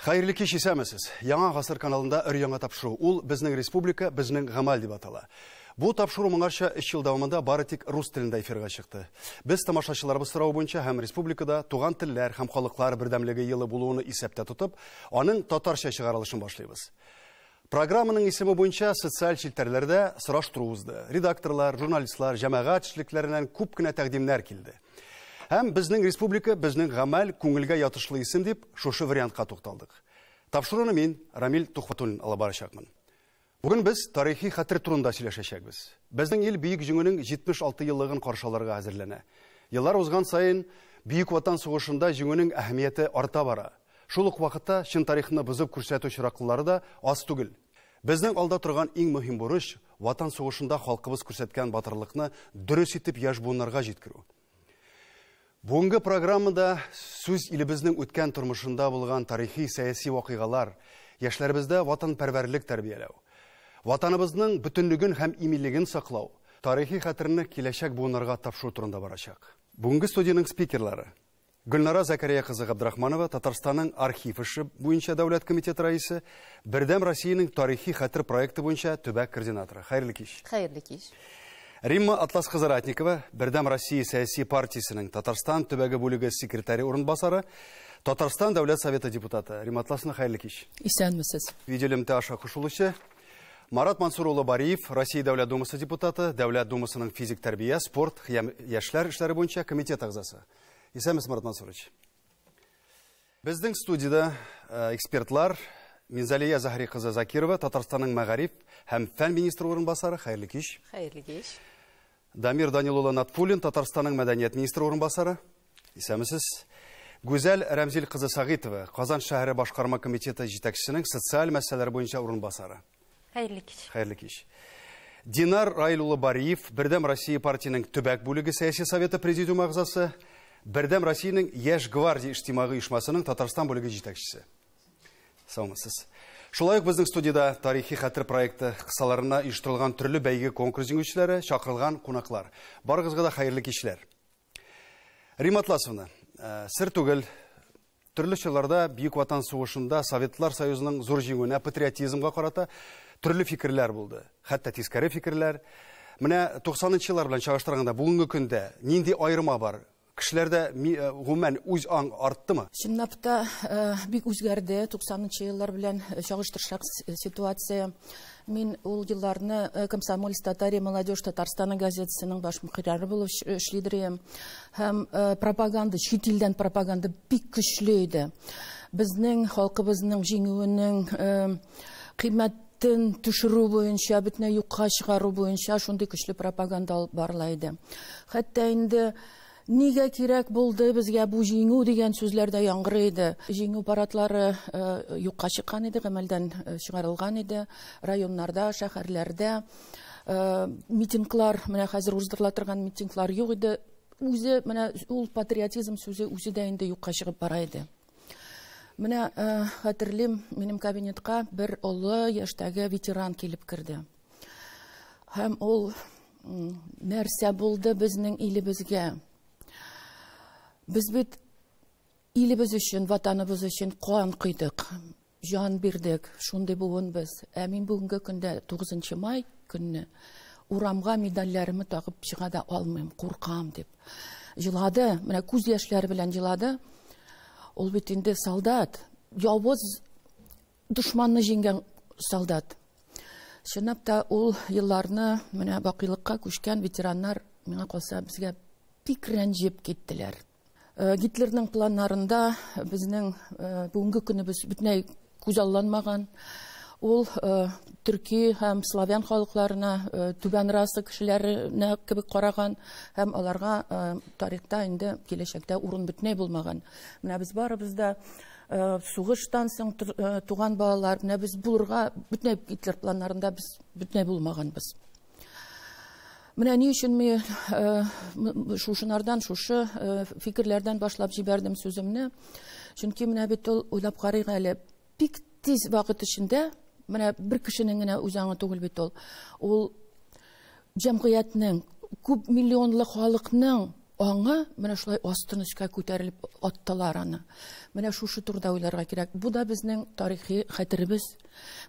Хәерле кич, исәнмесез. Яңа Гасыр каналында өр-яңа тапшыру. Ул «Безнең республика, безнең гамәл» дип атала. Бу тапшыру моңарча 3 ел дәвамында бары тик рус телендә эфирга чыкты. Без тамашачыларыбыз соравы буенча һәм республикада туган телләр һәм халыклар бердәмлеге елы булуын исәптә тотып, аның татарча чыгарылышын башлыйбыз. Программаның исеме буенча социаль челтәрләрдә сораштыру узды. Редакторлар, журналистлар, җәмәгать эшлекләреннән күп кенә тәкъдимнәр килде. Һәм «Безнең республика, безнең гамәл» күңелгә ятышлы исем дип, шушы вариантка тукталдык. Тапшыруны мин, Рамил Тухватуллин, алып барачакмын. Бүген без тарихи хәтер турында сөйләшәчәкбез. Безнең ил Бөек Җиңүнең 76 еллыгын каршы алырга әзерләнә. Еллар узган саен Бөек Ватан сугышында җиңүнең әһәмияте арта бара. Шул ук вакытта чын тарихны бозып күрсәтү очраклары да аз түгел. Безнең алда торган иң мөһим бурыч Ватан сугышында халкыбыз күрсәткән батырлыкны дөрес итеп яшь буыннарга җиткерү. Бүгенге программада сүз илебезнең үткән тормышында булган тарихи сәяси вакыйгалар, яшьләребездә ватанпәрвәрлек тәрбияләү, ватаныбызның бөтенлеген һәм иминлеген саклау, тарихи хәтерне киләчәк буыннарга тапшыру турында барачак. Бүгенге студиянең спикерлары: Гөлнара Закария кызы Габдрахманова, Татарстанның архив эше буенча дәүләт комитеты рәисе, Бердәм Россиянең тарихи хәтер проекты буенча төбәк координаторы. Хәерле кич. Хәерле кич. Римма Атлас кызы Ратникова, Бердәм Россия сәяси партиясенең Татарстан төбәге бүлеге секретаре урынбасары, Татарстан Дәүләт Советы депутаты. Римма Атласовна, хәерле кич. Исәнмесез. Видеоэлемтә аша кушылучы Марат Мансур улы Бариев, Россия Дәүләт Думасы депутаты, Дәүләт Думасының физик тәрбия, спорт, яшьләр эшләре буенча комитет әгъзасы. Исәнмесез, Марат Мансурович. Безнең студияда экспертлар Минзалия Заһри кызы Закирова, Татарстанның мәгариф һәм фән министры урынбасары. Хәерле кич. Хәерле кич. Дамир Данил улы Натфуллин, Татарстанның мәдәният министры урынбасары. Исәнмесез. Гүзәл Рәмзил кызы Сагитова, Казан шәһәре башкарма комитеты җитәкчесенең социаль мәсьәләләр буенча урынбасары. Хәерле кич. Хәерле кич. Динар Раил улы Бариев, Бердәм Россия партиясенең төбәк бүлеге сәяси советы президиумы әгъзасы, Бердәм Россиянең Яшь гвардия иҗтимагый оешмасының Татарстан бүлеге җитәкчесе. Саумысыз. Шулай ук безнең студияда тарихи хәтер проекты кысаларына оештырылган төрле бәйге конкурс җиңүчеләре, чакырылган кунаклар. Барыгызга да хәерле кичләр. Римма Атласовна, сер түгел, төрле чорларда Бөек Ватан сугышында Советлар Союзының зур җиңүенә, патриотизмга карата төрле фикерләр булды. Хәтта тискәре фикерләр. Менә 90 еллар белән чагыштырганда бүгенге көндә нинди аерма бар? Кешеләрдә гомумән үз аң арттымы? Чынлап та, бик үзгәрде 90 еллар белән чагыштырсак ситуация. Мин ул елларны Комсомольец Татария Молодежь Татарстана газетасының баш мөхәррире булып эшлидер идем. Һәм пропаганда, чит илдән пропаганда бик көчле иде. Безнең халкыбызның җиңүенең кыйммәтен төшерү буенча, бөтенләй юкка чыгару буенча шундый көчле пропаганда алып барыла иде. Хәтта инде нигә кирәк булды безгә бу җиңү дигән сүзләр дә яңгырый иде. Җиңү парадлары юкка чыккан иде, гамәлдән чыгарылган иде. Районнарда, шәһәрләрдә митинглар, менә хәзер уздырыла торган митинглар юк иде. Үзе, менә ул патриотизм сүзе үзе дә инде юкка чыгып бара иде. Менә хәтерлим, минем кабинетка бер олы яшьтәге ветеран килеп керде. Һәм ул нәрсә булды безнең илебезгә? Без бит илебез өчен, ватаныбыз өчен кан койдык, җан бирдек, шундый буын без. Ә мин бүгенге көндә 9 май көнне урамга медальләремне тагып чыга да алмыйм, куркам дип. Җылады, менә күз яшьләре белән җылады. Ул бит инде солдат, явыз дошманны җиңгән солдат. Чынлап та ул елларны менә бакыйлыкка күчкән ветераннар, миңа калса, безгә бик рәнҗеп киттеләр. Гитлерның планнарында безнең бүгенге көнебез бөтенләй күзалланмаган. Ул төрки һәм славян халыкларына, түбән раса кешеләренә кебек караган һәм аларга тарихта инде киләчәктә урын бөтенләй булмаган. Менә без барыбыз да сугыштан соң туган балалар, менә без булырга бөтенләй Гитлер планнарында без бөтенләй булмаганбыз. Менә ни өчен мин шушынардан, шушы фикерләрдән башлап җибәрдем сүземне. Чөнки менә бит ул уйлап карыйк әле, бик тиз вакыт эчендә, менә бер кешенең генә үз аңы түгел бит ул. Ул җәмгыятьнең, күп миллионлы халыкның Аңа менә шулай астын өскә күтәрелеп аттылар аны. Менә шушы турыда уйларга кирәк. Бу да безнең тарихи хәтеребез.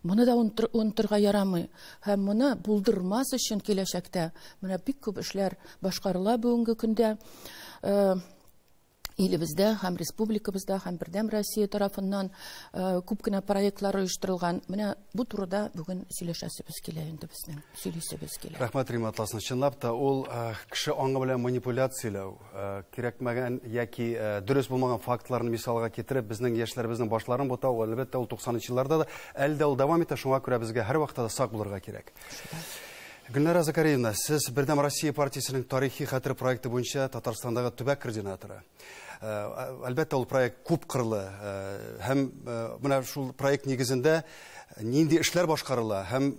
Моны да онытырга ярамый. Һәм моны булдырмас өчен киләчәктә менә бик күп эшләр башкарыла бүгенге көндә. Илебездә һәм республикабызда һәм Бердәм Россия тарафыннан күп кенә проектлар оештырылган. Менә бу турыда бүген сөйләшәсебез килә инде безнең, сөйлисебез килә. Рәхмәт, Римма Атласовна. Чынлап та ул кеше аңы белән манипуляцияләү, кирәкмәгән яки дөрес булмаган фактларны мисалга китереп, безнең яшьләребезнең башларын бутау, әлбәттә, ул 90 елларда да әле дә ул дәвам итә, шуңа күрә безгә һәрвакытта да сак булырга кирәк. Гөлнара Закариевна, сез Бердәм Россия партиясенең тарихи хәтер проекты буенча Татарстандагы төбәк координаторы. Әлбәттә, ул проект күп кырлы һәм менә шул проект нигезендә нинди эшләр башкарыла һәм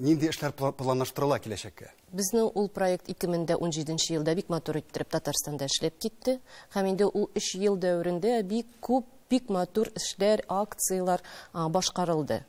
нинди эшләр планлаштырыла киләчәккә? Безнең ул проект 2017 елда бик матур иттереп Татарстанда эшләп китте. Һәм инде ул 3 ел дәверендә бик күп, бик матур эшләр, акцияләр башкарылды.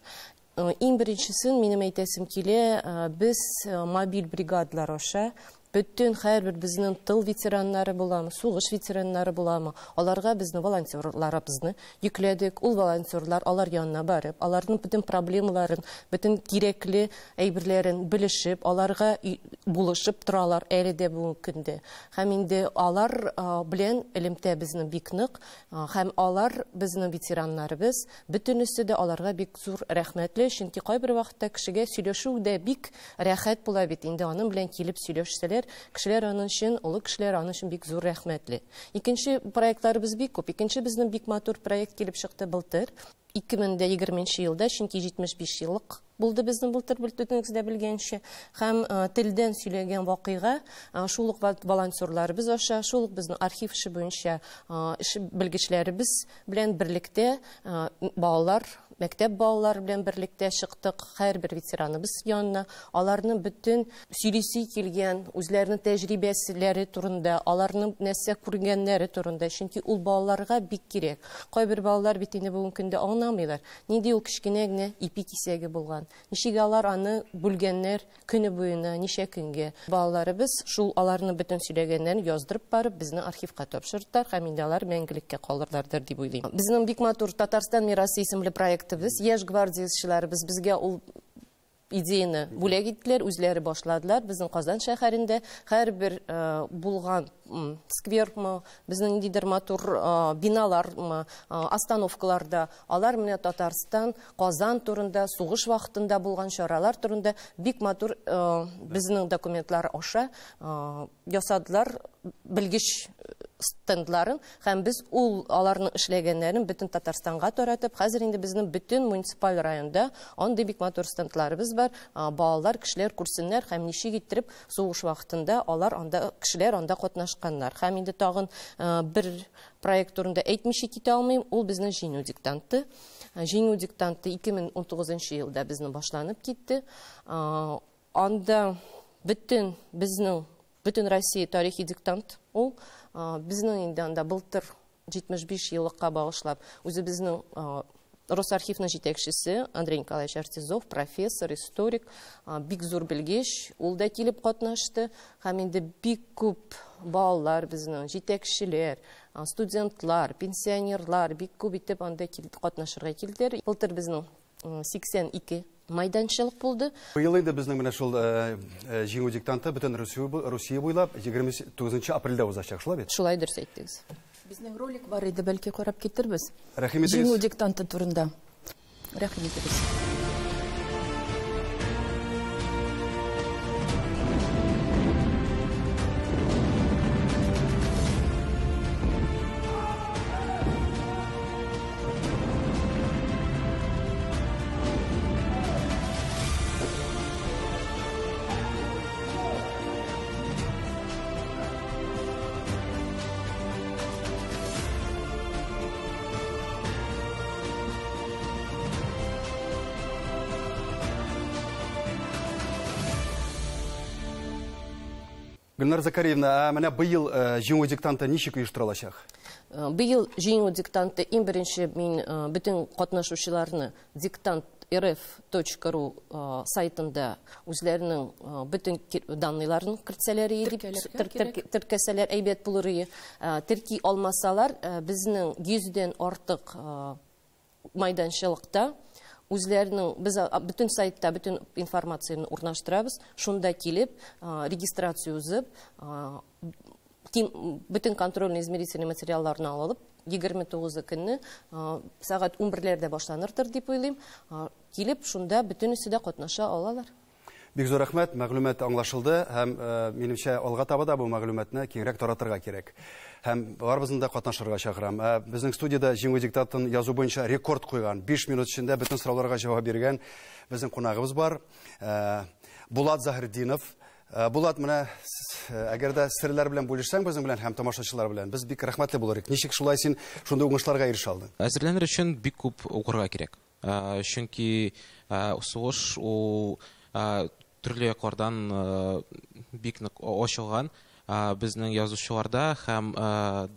Иң беренчесен минем әйтәсем килә, без мобиль бригадалар аша бөтен һәрбер безнең тыл ветераннары буламы, сугыш ветераннары буламы, аларга безнең волонтерларыбызны йөкләдек. Ул волонтерлар алар янына барып, аларның бөтен проблемаларын, бөтен кирәкле әйберләрен белешеп, аларга булышып торалар әле дә бүгенге көндә. Һәм инде алар белән элемтә безнең бик нык, һәм алар безнең ветераннарыбыз, бөтенесе дә аларга бик зур рәхмәтле, чөнки кайбер вакытта кешегә сөйләшү дә бик рәхәт була бит инде, аның белән килеп сөйләшсәләр, кешеләр аның өчен, олы кешеләр аның өчен бик зур рәхмәтле. Икенче проектларыбыз бик күп. Икенче безнең бик матур проект килеп чыкты былтыр. 2020 елда, чөнки 75 еллык булды безнең былтыр, бөтенегез дә белгәнчә. Һәм телдән сөйләгән вакыйга шул ук волонтерларыбыз аша, шул ук безнең архив эше буенча эш белгечләребез белән берлектә балалар, мәктәп балалары белән берлектә чыктык һәрбер ветераныбыз янына. Аларның бөтен сөйлисе килгән үзләренең тәҗрибәләре турында, аларның нәрсә күргәннәре турында, чөнки ул балаларга бик кирәк. Кайбер балалар бит инде бүгенге көндә аңламыйлар. Нинди ул кечкенә генә ипи кисәге булган. Ничек алар аны бүлгәннәр көне буена, ничә көнгә. Балаларыбыз шул аларның бөтен сөйләгәннәрен яздырып барып безнең архивка тапшырдылар һәм инде алар мәңгелеккә калырлардыр дип уйлыйм. Безнең бик матур Татарстан мирасы исемле проектыбыз, яшь гвардиячыларыбыз безгә ул идеяны бүләк иттеләр, үзләре башладылар. Безнең Казан шәһәрендә һәрбер булган сквермы, безнең ниндидер матур биналармы, остановкаларда алар менә Татарстан, Казан турында, сугыш вакытында булган чаралар турында бик матур безнең документлар аша ясадылар белгеч стендларын, һәм без ул аларның эшләгәннәрен бөтен Татарстанга таратып, хәзер инде безнең бөтен муниципаль районда андый бик матур стендларыбыз бар. Балалар, кешеләр күрсеннәр һәм ничек иттереп сугыш вакытында алар анда, кешеләр анда катнашканнар. Һәм инде тагын бер проект турында әйтмичә китә алмыйм, ул безнең Җиңү диктанты. Җиңү диктанты 2019 елда безнең башланып китте. Анда бөтен безнең бөтен Россия тарихи диктант ул. Безнең инде анда былтыр 75 еллыкка багышлап үзебезнең Росархивның җитәкчесе Андрей Николаевич Артизов, профессор, историк, бик зур белгеч, ул да килеп катнашты. Һәм инде бик күп балалар безнең, җитәкчеләр, студентлар, пенсионерлар бик күп итеп анда катнашырга килделәр. Былтыр безнең 82 майданчылык булды. Быел инде безнең менә шул Җиңү диктанты бөтен Русия буйлап 29 апрельдә узачак, шулай бит? Шулай дөрес әйттегез. Безнең ролик бар иде, бәлки карап китербез. Рәхим итегез. Җиңү диктанты турында. Рәхим итегез. Гөлнара Закариевна, ә менә быел Җиңү диктанты ничек оештырылачак? Быел Җиңү диктанты иң беренче мин бөтен катнашучыларны диктант rf.ru сайтында үзләренең бөтен данныйларын кертсәләр дип теркәсәләр әйбәт булыр иде. Терки алмасалар, безнең 100дән артык майданчылыкта үзләренең без бөтен сайтта бөтен информацияне урнаштырабыз. Шунда килеп, регистрация узып, бөтен контрольно-измерительный материалларны алып, 29 көнне сәгать 11-ләрдә башланырдыр дип уйлыйм. Килеп шунда бөтенесе дә катнаша алалар. Бик зур рәхмәт, мәгълүмат аңлашылды һәм минемчә алга таба да бу мәгълүматны киңрәк таратырга кирәк. Һәм барыбызны да катнашырга чакырам. Безнең студияда җиңү диктантын язу буенча рекорд куйган, 5 минут эчендә бөтен сорауларга җавап биргән безнең кунагыбыз бар. Булат Заһретдинов. Булат, менә әгәр дә серләр белән бүлешсәң безнең белән һәм тамашачылар белән, без бик рәхмәтле булыр идек. Ничек шулай син шундый уңышларга ирешә алдың? Әзерләнер өчен бик күп укырга кирәк. Чөнки сугыш ул төрле яклардан бик нык ачылган безнең язучыларда һәм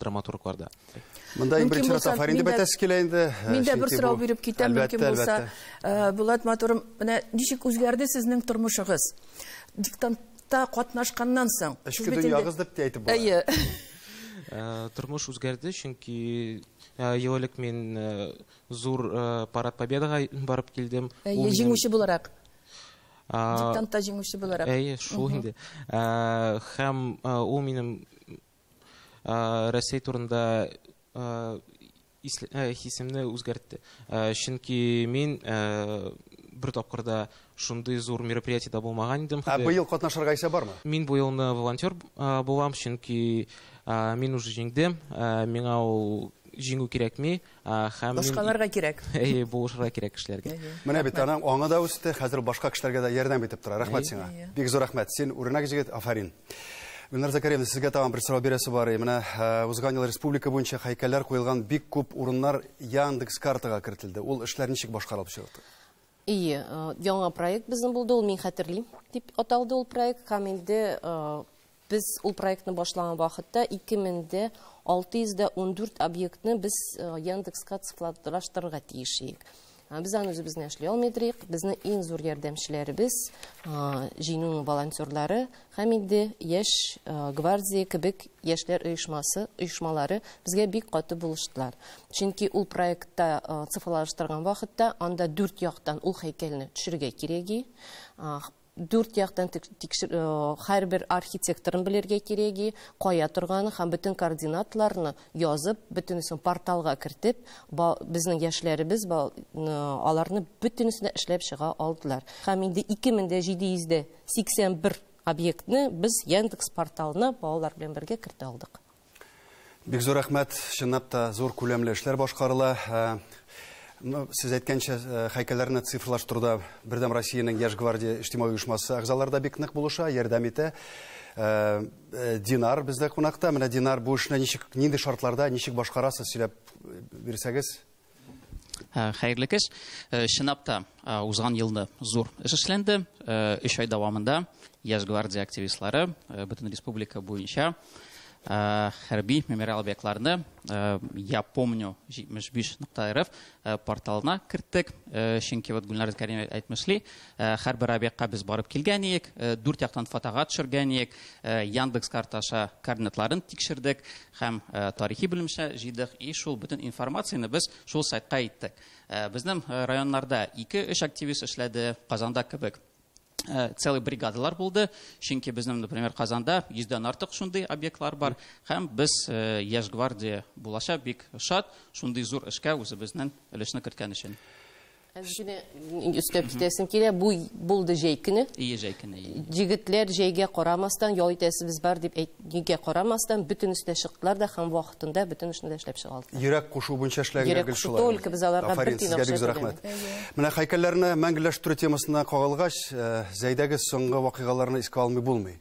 драматургларда. Монда иң беренче чиратта афәрин дип әйтәсе килә инде. Мин дә бер сорау биреп китәм, мөмкин булса. Булат матурым, менә ничек үзгәрде сезнең тормышыгыз? Диктантта катнашканнан соң. Эчке дөньягыз дип тә әйтеп була. Әйе. Тормыш үзгәрде, чөнки ел элек мин зур парад Победага барып килдем. Әйе, җиңүче буларак. Диктантта җиңүче буларак. Әйе, шул инде. Һәм ул минем Россия турында хисемне үзгәртте. Чөнки мин бер тапкырда шундый зур мероприятиедә булмаган идем. Ә быел катнашырга исә бармы? Мин бу елны волонтер булам, чөнки мин уже җиңдем. Миңа ул җиңү кирәкми. Башкаларга кирәк. Әйе, булышырга кирәк кешеләргә. Менә бит аның аңы да үсте, хәзер башка кешеләргә дә ярдәм итеп тора. Рәхмәт сиңа. Бик зур рәхмәт. Син үрнәк җегет, афәрин. Гөлнар Закариевна, сезгә тагын бер сорау бирәсе бар. Менә узган ел республика буенча һәйкәлләр куелган бик күп урыннар Яндекс картага кертелде. Ул эшләр ничек башкарылып чыкты? Ие, яңа проект безнең булды, ул Мин хәтерлим дип аталды ул проект. Һәм инде без ул проектны башлаган вакытта 2614 объектны без Яндекска цифрлаштырырга тиеш идек. Без аны үзебез эшли алмыйдык. Безнең иң зур ярдәмчеләребез, җиңү волонтерлары һәм инде яшь гвардия кебек яшьләр оешмасы, оешмалары безгә бик каты булыштылар. Чөнки ул проектта цифрлаштырган вакытта анда 4 яктан ул һәйкәлне төшерергә кирәк. 4 яктан һәрбер архитекторын белергә кирәк, кая торганы һәм бөтен координатларны язып, бөтенесен порталга кертеп, безнең яшьләребез аларны бөтенесен эшләп чыга алдылар. Һәм инде 2781 объектны без Яндекс порталына балалар белән бергә кертә алдык. Бик зур рәхмәт, чынлап та зур күләмле эшләр башкарыла. Сез әйткәнчә, һәйкәлләрне цифрлаштыруда Бердәм Россиянең Яшь гвардия иҗтимагый оешмасы әгъзалары да бик нык булыша, ярдәм итә. Динар бездә кунакта. Менә Динар, бу эшне ничек, нинди шартларда, ничек башкарасыз, сөйләп бирсәгез? Хәерле кич. Чынлап та узган елны зур эш эшләнде. 3 ай дәвамында Яшь гвардия активистлары бөтен республика буенча хәрби мемориал объектларны Я помню 75.рф порталына керттек. Чөнки вот Гөлнар Закариевна әйтмешли, һәрбер объектка без барып килгән идек, 4 яктан фотога төшергән идек, Яндекс карта аша координатларын тикшердек һәм тарихи белемчә җыйдык. И шул бөтен информацияне без шул сайтка иттек. Безнең районнарда 2-3 активист эшләде, Казанда кебек целый бригадалар булды. Чөнки безнең, например, Казанда 100дән артык шундый объектлар бар. Һәм без Яшь гвардия булачак бик шат шундый зур эшкә үзебезнең өлешне керткән өчен. Әзгенә өстәп китәсем килә, бу булды җәй көне. Ие, җәй көне, ие. Җегетләр җәйгә карамастан, ял итәсебез бар дип әйтүгә карамастан, бөтен өстә чыктылар да һәм вакытында бөтен эшне дә эшләп чыга алдылар. Йөрәк кушу буенча эшләгән Йөрәк гел кушу шулай. Только без аларга Афәрин, бер тиен сезгә бик акча зур рәхмәт. түләмәдек. Менә һәйкәлләрне мәңгеләштерү темасына кагылгач, Зәйдәге соңгы вакыйгаларны искә алмый булмый.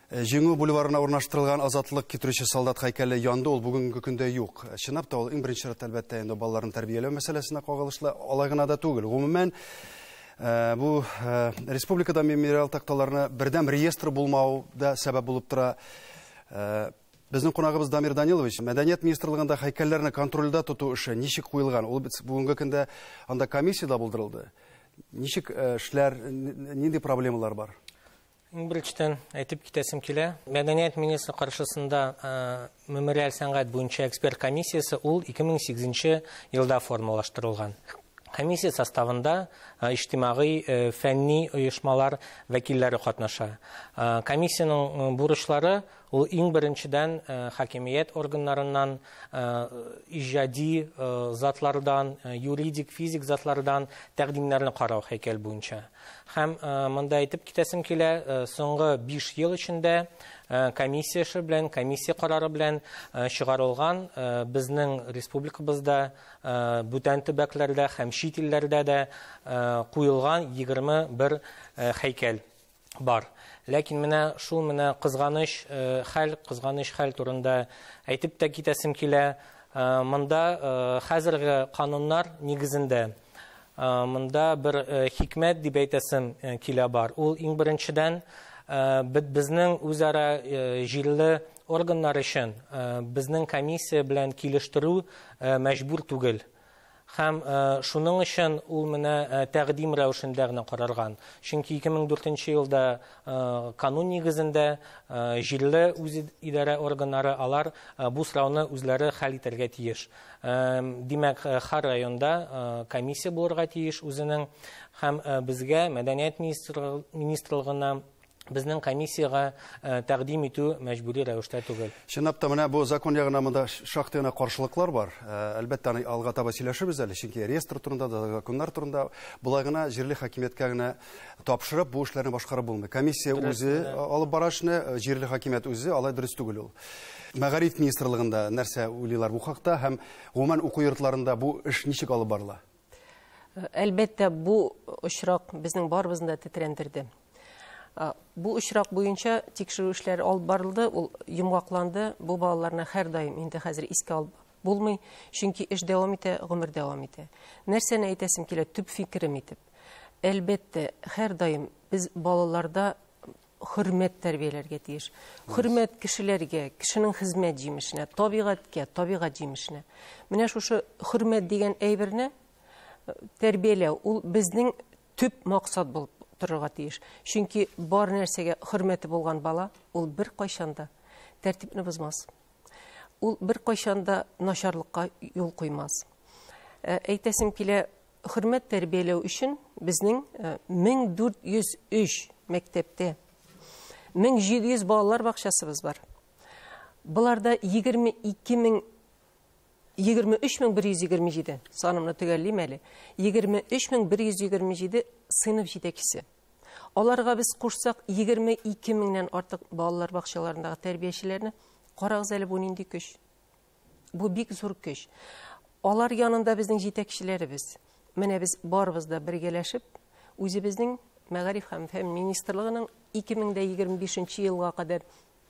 Җиңү бульварына урнаштырылган азатлык китерүче солдат һәйкәле янды, ул бүгенге көндә юк. Чынлап та ул иң беренче чиратта әлбәттә инде балаларны тәрбияләү мәсьәләсенә кагылышлы, алай гына да түгел. Гомумән, бу республикада мемориал такталарына бердәм реестр булмау да сәбәп булып тора. Безнең кунагыбыз Дамир Данилович, Мәдәният министрлыгында һәйкәлләрне контрольдә тоту эше ничек куелган? Ул бит бүгенге көндә анда комиссия дә булдырылды. Ничек эшләр, нинди проблемалар бар? Иң беренчедән әйтеп китәсем килә, Мәдәният министры каршысында мемориаль сәнгать буенча эксперт комиссиясе ул 2008 елда формалаштырылган. Комиссия составында иҗтимагый фәнни оешмалар вәкилләре катнаша. Комиссиянең бурычлары ул иң беренчедән хакимият органнарыннан, иҗади затлардан, юридик, физик затлардан тәкъдимнәрне карау һәйкәл буенча. Һәм монда әйтеп китәсем килә, соңгы 5 ел эчендә комиссия эше белән, комиссия карары белән чыгарылган безнең республикабызда, бүтән төбәкләрдә һәм чит илләрдә дә куелган 21 һәйкәл бар. Ләкин менә шул менә кызганыч хәл турында әйтеп тә китәсем килә. Монда хәзерге кануннар нигезендә монда бер хикмәт дип әйтәсем килә бар. Ул иң беренчедән безнең үзара җирле органнар өчен безнең комиссия белән килештерү мәҗбүр түгел. Һәм шуның өчен ул менә тәкъдим рәвешендә генә карарган. Чөнки 2004 елда канун нигезендә җирле үзидарә органнары алар бу сорауны үзләре хәл итәргә тиеш. Димәк, һәр районда комиссия булырга тиеш үзенең, һәм безгә Мәдәният министрлыгына безнең комиссиягә тәкъдим итү мәҗбүри рәвештә түгел. Чынлап та менә бу закон ягына монда шактый гына каршылыклар бар. Әлбәттә, аны алга таба сөйләшербез әле, чөнки реестр турында да, законнар турында болай гына җирле хакимияткә генә тапшырып бу эшләрне башкарып булмый. Комиссия үзе алып бара эшне, җирле хакимият үзе, алай дөрес түгел ул. Мәгариф министрлыгында нәрсә уйлыйлар бу хакта һәм гомумән уку йортларында бу эш ничек алып барыла? Әлбәттә, бу очрак безнең барыбызны да тетрәндерде. Бу очрак буенча тикшерү эшләре алып барылды, ул йомгакланды. Бу балаларны һәрдаим инде хәзер искә алып булмый, чөнки эш дәвам итә, гомер дәвам итә. Нәрсәне әйтәсем килә, төп фикерем итеп. Әлбәттә, һәрдаим без балаларда хөрмәт тәрбияләргә тиеш. Хөрмәт кешеләргә, кешенең хезмәт җимешенә, табигатькә, табигать җимешенә. Менә шушы хөрмәт дигән әйберне тәрбияләү, ул безнең төп максат булып торырга тиеш. Чөнки бар нәрсәгә хөрмәте булган бала, ул бер кайчан да тәртипне бозмас. Ул бер кайчан да начарлыкка юл куймас. Әйтәсем килә, хөрмәт тәрбияләү өчен безнең 1403 мәктәптә 1700 балалар бакчасыбыз бар. Буларда 23127, санымны төгәллим әле, 23127 сыйныф җитәкчесе. Аларга без кушсак 22 меңнән артык балалар бакчаларындагы тәрбиячеләрне, карагыз әле, бу нинди көч. Бу бик зур көч. Алар янында безнең җитәкчеләребез. Менә без барыбыз да бергәләшеп, үзебезнең Мәгариф һәм фән министрлыгының 2025 елга кадәр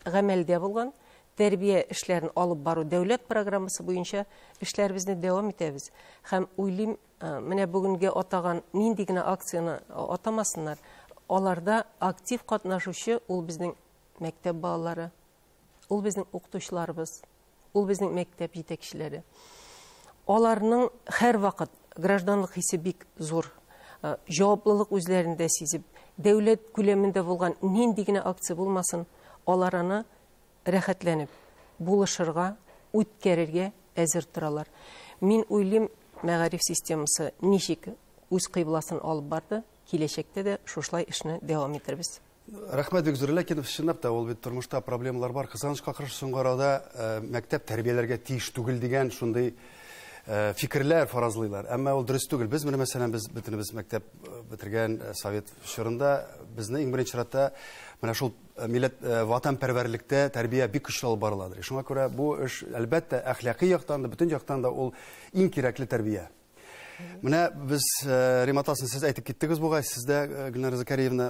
гамәлдә булган тәрбия эшләрен алып бару дәүләт программасы буенча эшләребезне дәвам итәбез. Һәм уйлыйм, менә бүгенге атаган нинди генә акцияне атамасыннар, аларда актив катнашучы ул безнең мәктәп балалары, ул безнең укытучыларыбыз, ул безнең мәктәп җитәкчеләре. Аларның һәрвакыт гражданлык хисе бик зур, җаваплылык үзләрендә сизеп, дәүләт күләмендә булган нинди генә акция булмасын, алар аны рәхәтләнеп, булышырга, үткәрергә әзер торалар. Мин уйлыйм, мәгариф системасы ничек үз кыйбласын алып барды, киләчәктә дә шушылай эшне дәвам итербез. Рәхмәт бик зур, ләкин чынлап та ул бит тормышта проблемалар бар. Кызганычка каршы, соңгы арада мәктәп тәрбияләргә тиеш түгел дигән шундый фикерләр фаразлыйлар. Әмма ул дөрес түгел. Без менә мәсәлән, без бөтенебез мәктәп бетергән совет чорында безне иң беренче чиратта менә шул милләт ватанпәрвәрлектә тәрбия бик көчле алып барыладыр. Шуңа күрә бу эш әлбәттә әхлакый яктан да, бөтен яктан да ул иң кирәкле тәрбия. Менә без Рима Тасин, сез әйтеп киттегез бугай, сездә Гөлнара Закариевна,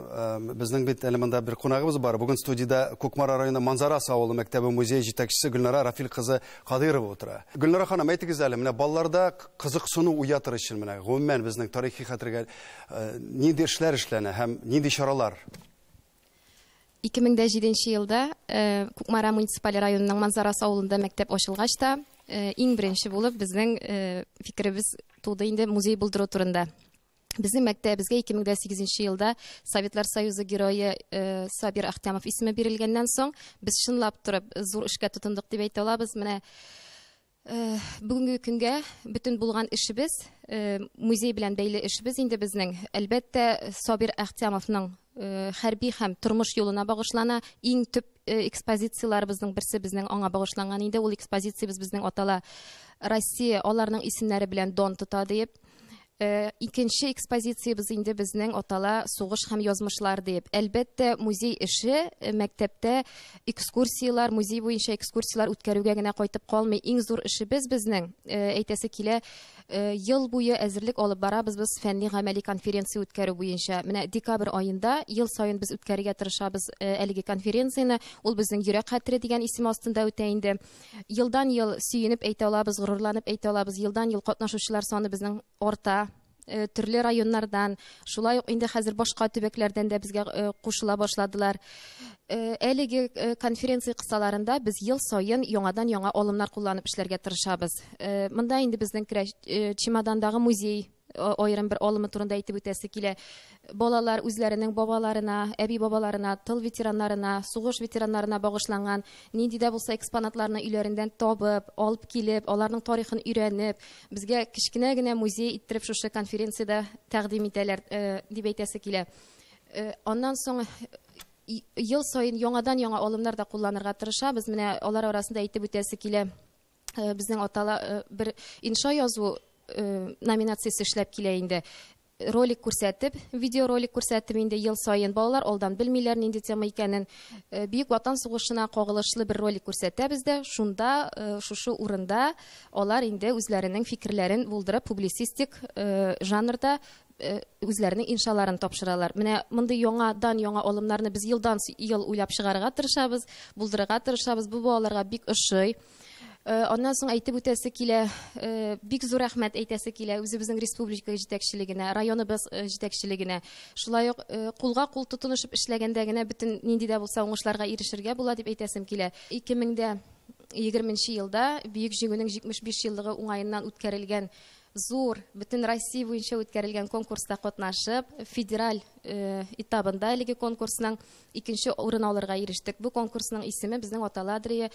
безнең бит әле монда бер кунагыбыз бар. Бүген студиядә Кукмара районы Манзарас авылы мәктәбе музей җитәкчесе Гөлнара Рафил кызы Кадырова утыра. Гөлнара ханым, әйтегез әле, менә балаларда кызыксыну уятыр өчен менә гомумән безнең тарихи хәтергә нинди эшләр эшләнә һәм нинди чаралар? 2007 елда Кукмара муниципаль районының Манзарас авылында мәктәп ачылгач та, иң беренче булып безнең фикеребез туды инде музей булдыру турында. Безнең мәктәбебезгә 2008 елда Советлар Союзы герое Сабир Ахтямов исеме бирелгәннән соң, без чынлап торып зур эшкә тотындык дип әйтә алабыз. Менә бүгенге көнгә бөтен булган эшебез, музей белән бәйле эшебез инде безнең. Әлбәттә, Сабир Ахтямовның хәрби һәм тормыш юлына багышлана. Иң төп экспозицияләребезнең берсе безнең аңа багышланган инде. Ул экспозициябез безнең атала Россия аларның исемнәре белән дан тота диеп. Икенче экспозициябез инде безнең атала сугыш һәм язмышлар диеп. Әлбәттә, музей эше мәктәптә экскурсияләр, музей буенча экскурсияләр үткәрүгә генә кайтып калмый. Иң зур эшебез безнең, әйтәсе килә, ел буе әзерлек алып барабыз без фәнни гамәли конференция үткәрү буенча. Менә декабрь аенда ел саен без үткәрергә тырышабыз әлеге конференцияне. Ул безнең йөрәк хәтере дигән исем астында үтә инде. Елдан ел сөенеп әйтә алабыз, горурланып әйтә алабыз. Елдан ел катнашучылар саны безнең арта. Төрле районнардан, шулай ук инде хәзер башка төбәкләрдән дә безгә кушыла башладылар. Әлеге конференция кысаларында без ел саен яңадан яңа алымнар кулланып эшләргә тырышабыз. Монда инде безнең чемодандагы музей аерым бер алымы турында әйтеп үтәсе килә. Балалар үзләренең бабаларына, әби-бабаларына, тыл ветераннарына, сугыш ветераннарына багышланган нинди дә булса экспонатларны өйләреннән табып, алып килеп, аларның тарихын өйрәнеп, безгә кечкенә генә музей иттереп шушы конференциядә тәкъдим итәләр дип әйтәсе килә. Аннан соң ел саен яңадан яңа алымнар да кулланырга тырышабыз. Менә алар арасында әйтеп үтәсе килә. Безнең атала бер инша язу номинациясе эшләп килә инде. Ролик күрсәтеп, видеоролик күрсәтеп инде ел саен балалар алдан белмиләр нинди тема икәнен. Бөек Ватан сугышына кагылышлы бер ролик күрсәтәбез дә, шунда, шушы урында алар инде үзләренең фикерләрен булдырып, публицистик жанрда үзләренең иншаларын тапшыралар. Менә мондый яңадан яңа алымнарны без елдан ел уйлап чыгарырга тырышабыз, булдырырга тырышабыз. Бу балаларга бик ошый. Аннан соң әйтеп үтәсе килә, бик зур рәхмәт әйтәсе килә үзебезнең республика җитәкчелегенә, районыбыз җитәкчелегенә. Шулай ук кулга кул тотынышып эшләгәндә генә бөтен нинди дә булса уңышларга ирешергә була дип әйтәсем килә. 2020 елда Бөек Җиңүнең 75 еллыгы уңаеннан үткәрелгән зур, бөтен Россия буенча үткәрелгән конкурста катнашып, федераль этабында әлеге конкурсның икенче урын алырга ирештек. Бу конкурсның исеме безнең аталадрия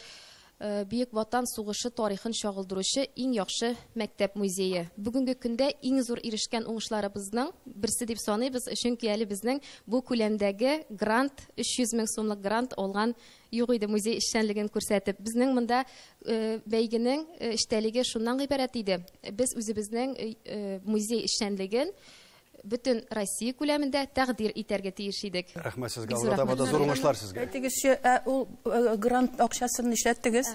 Бөек Ватан сугышы тарихын чагылдыручы иң яхшы мәктәп музее. Бүгенге көндә иң зур ирешкән уңышларыбызның берсе дип саныйбыз, чөнки әле безнең бу күләмдәге грант, 300 мең сумлык грант алган юк иде музей эшчәнлеген күрсәтеп. Безнең монда бәйгенең эчтәлеге шуннан гыйбарәт иде. Без үзебезнең музей эшчәнлеген бөтен Россия күләмендә тәкъдир итәргә тиеш идек. Рәхмәт сезгә, алга таба да зур уңышлар сезгә. Әйтегезче, ул грант акчасын нишләттегез?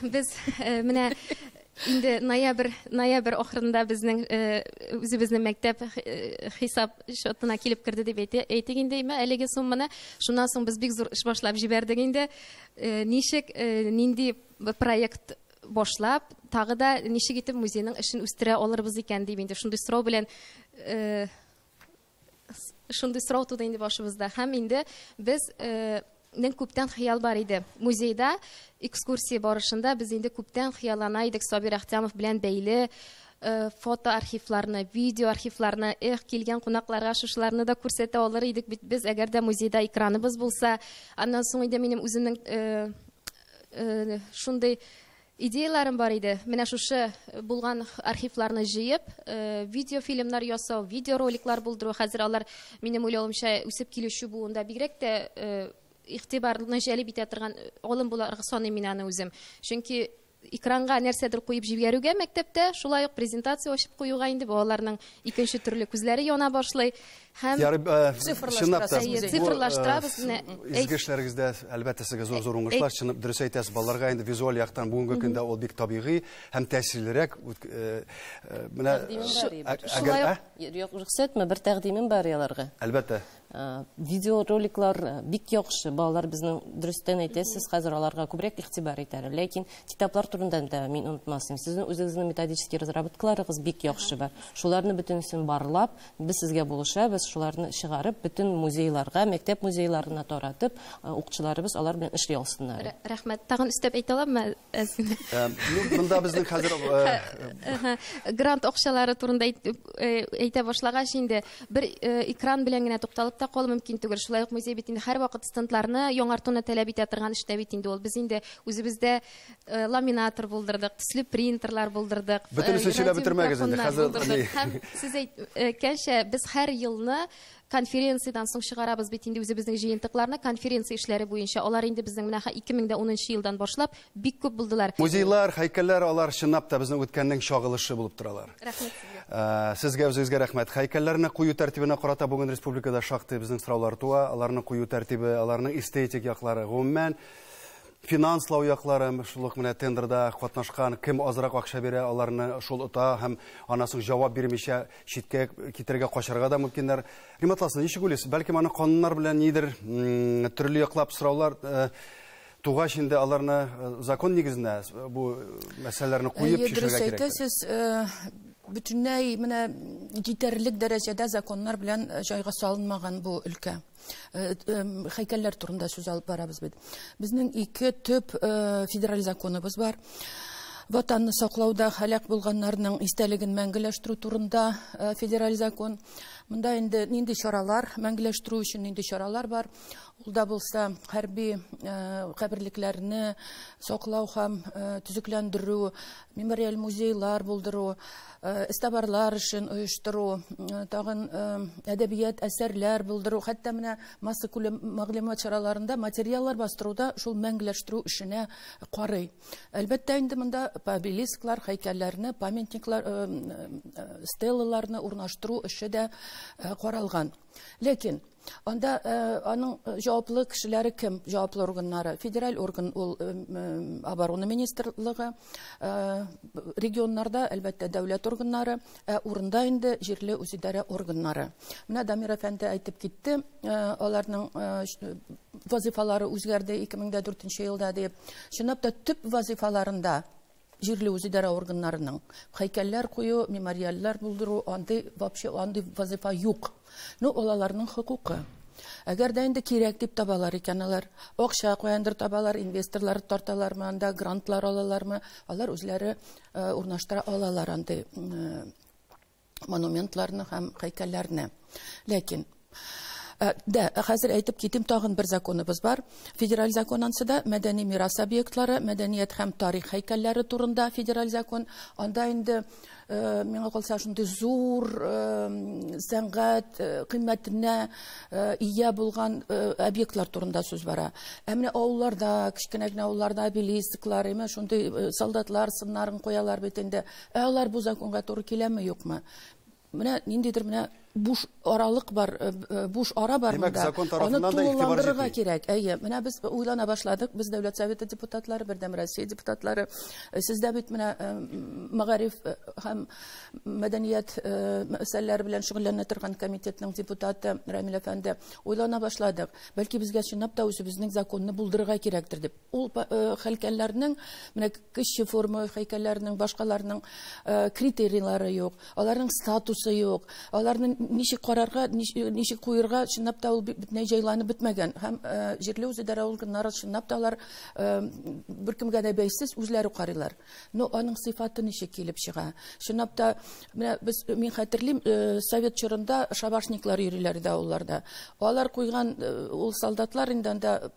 Без менә инде ноябрь ахырында безнең үзебезнең мәктәп хисап счетына килеп керде дип әйтик инде, әлеге сумманы. Шуннан соң без бик зур эш башлап җибәрдек инде. Ничек, нинди проект башлап, тагы да ничек итеп музейның эшен үстерә алырбыз икән дип инде шундый сорау белән шундый сорау туды инде башыбызда. Һәм инде без нең күптән хыял бар иде. Музейда экскурсия барышында без инде күптән хыяллана идек Сабир Ахтямов белән бәйле фото архивларны, видео архивларны, килгән кунакларга шушыларны да күрсәтә алыр идек бит без, әгәр дә музейда экраныбыз булса. Аннан соң инде минем үземнең шундый идеяларым бар иде. Менә шушы булган архивларны җыеп, видеофильмнар ясау, видеороликлар булдыру. Хәзер алар минем уйлавымча үсеп килүче буында бигрәк тә игътибарны җәлеп итә торган алым буларак саныйм мин аны үзем. Чөнки экранга нәрсәдер куеп җибәрүгә мәктәптә, шулай ук презентация ачып куюга инде балаларның икенче төрле күзләре яна башлый. Һәм цифрлаштырабыз. Изге эшләрегездә әлбәттә сезгә зур-зур уңышлар. Чынлап дөрес әйтәсез, балаларга инде визуаль яктан бүгенге көндә ул бик табигый һәм тәэсирлерәк. Менә әгәр рөхсәтме, бер тәкъдимем бар аларга. Әлбәттә. Видеороликлар бик яхшы, балалар безнең дөрестән әйтәсез, хәзер аларга күбрәк игътибар итәләр. Ләкин китаплар турында да мин онытмасым. Сезнең үзегезнең методический разработкаларыгыз бик яхшы бар. Шуларны бөтенесен барлап, без сезгә булышабыз. уйлыйбыз, шуларны чыгарып, бөтен музейларга, мәктәп музейларына таратып, укучыларыбыз алар белән эшли алсыннар. Рәхмәт. Тагын өстәп әйтә аламмы? Монда безнең хәзер грант акчалары турында әйтә башлагач инде бер экран белән генә тукталып та калу мөмкин түгел. Шулай ук музей бит инде һәрвакыт стендларны яңартуны таләп итә торган эштә бит инде ул. Без инде үзебездә ламинатор булдырдык, төсле принтерлар булдырдык. Бөтенесен сөйләп бетермәгез инде хәзер. Һәм сез әйткәнчә, без һәр елны конференциядән соң чыгарабыз бит инде үзебезнең җыентыкларны, конференция эшләре буенча. Алар инде безнең менә 2010 елдан башлап бик күп булдылар. Музейлар, һәйкәлләр алар чынлап та безнең үткәннең чагылышы булып торалар. Рәхмәт сезгә. Сезгә үзегезгә рәхмәт. Һәйкәлләрне кую тәртибенә карата бүген республикада шактый безнең сораулар туа. Аларны кую тәртибе, аларның эстетик яклары, гомумән финанслау яклары, шул ук менә тендерда катнашкан кем азрак акча бирә, аларны шул ота һәм аннан соң җавап бирмичә читкә китәргә, качарга да мөмкиннәр. Римат Ласын, ничек уйлыйсыз? Бәлкем аны кануннар белән нидер төрле яклап сораулар тугач инде аларны закон нигезендә бу мәсьәләләрне куеп чишәргә кирәк. Дөрес әйтәсез, бөтенләй менә җитәрлек дәрәҗәдә законнар белән җайга салынмаган бу өлкә. Һәйкәлләр турында сүз алып барабыз бит. Безнең ике төп федераль законыбыз бар. Ватанны саклауда һәлак булганнарның истәлеген мәңгеләштерү турында федераль закон. Монда инде нинди чаралар, мәңгеләштерү өчен нинди чаралар бар? Ул да булса хәрби каберлекләрне саклау һәм төзекләндерү, мемориаль музейлар булдыру, эстабарлар эшен оештыру, тагын әдәбият әсәрләр булдыру, хәтта менә массакүләм мәгълүмат чараларында материаллар бастыруда шул мәңгеләштерү эшенә карый. Әлбәттә инде монда обелисклар, һәйкәлләрне, памятниклар, стелаларны урнаштыру эше дә каралган. Ләкин анда аның җаваплы кешеләре кем? Җаваплы органнары. Федераль орган ул оборона министрлыгы, регионнарда әлбәттә дәүләт органнары, ә урында инде җирле үзидарә органнары. Менә Дамир әфәнде әйтеп китте, аларның вазифалары үзгәрде 2004 елда дип. Чынлап та төп вазифаларында җирле үзидарә органнарының һәйкәлләр кую, мемориаллар булдыру, андый вообще андый вазифа юк. Ну, ул аларның хокукы. Әгәр дә инде кирәк дип табалар икән алар, акча каяндыр табалар, инвесторлар тарталармы, анда грантлар алалармы, алар үзләре урнаштыра алалар андый монументларны һәм һәйкәлләрне. Ләкин да, хәзер әйтеп китим, тагын бер законыбыз бар. Федераль закон ансы да мәдәни мирас объектлары, мәдәният һәм тарих һәйкәлләре турында федераль закон. Анда инде миңа калса шундый зур сәнгать кыйммәтенә ия булган объектлар турында сүз бара. Ә менә авылларда, кечкенә генә авылларда обелисклар, әмма шундый солдатлар сыннарын куялар бит инде. Ә алар бу законга туры киләме, юкмы? Менә ниндидер менә буш аралык бар, буш ара бар Димәк, монда. закон тарафыннан Аны да игътибар тулыландырырга җитми. кирәк. Әйе, менә без уйлана башладык. Без Дәүләт Советы депутатлары, Бердәм Россия депутатлары. Сездә бит менә мәгариф һәм мәдәният мәсьәләләре белән шөгыльләнә торган комитетның депутаты Рамил әфәнде. Уйлана башладык. Бәлки безгә чынлап та үзебезнең законны булдырырга кирәктер дип. Ул һәйкәлләрнең, менә кече форма һәйкәлләрнең, башкаларның критерийлары юк, аларның статусы юк, аларны ничек карарга, ничек куерга, чынлап та ул бөтенләй җайланып бетмәгән. Һәм җирле үзидарә органнары чынлап та алар беркемгә дә бәйсез үзләре карыйлар. Но аның сыйфаты ничек килеп чыга? Чынлап та менә без, мин хәтерлим, совет чорында шабашниклар йөриләр иде авылларда. Алар куйган ул солдатлар инде анда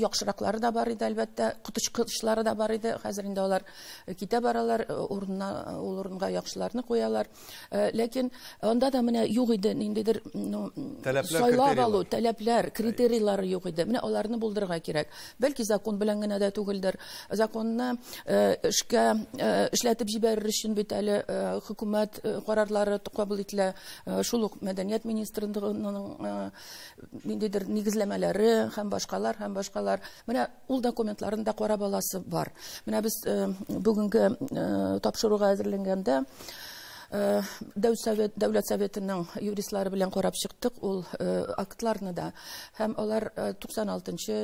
яхшыраклары да бар иде, әлбәттә, коточкычлары да бар иде. Хәзер инде алар китә баралар, урынына, ул урынга яхшыларны куялар. Ләкин анда да менә юк иде ниндидер, ну, Таләпләр, сайлап критерийлар. алу, таләпләр, критерийлары юк иде. Менә аларны булдырырга кирәк. Бәлки закон белән генә дә түгелдер. Законны эшкә эшләтеп җибәрер өчен бит әле хөкүмәт карарлары кабул ителә. Шул ук мәдәният министрлыгының ниндидер нигезләмәләре һәм башкалар, һәм башкалар. Менә ул документларын да карап аласы бар. Менә без бүгенге тапшыруга әзерләнгәндә Дәүләт Советының юристлары белән карап чыктык ул актларны да. Һәм алар 96-нчы,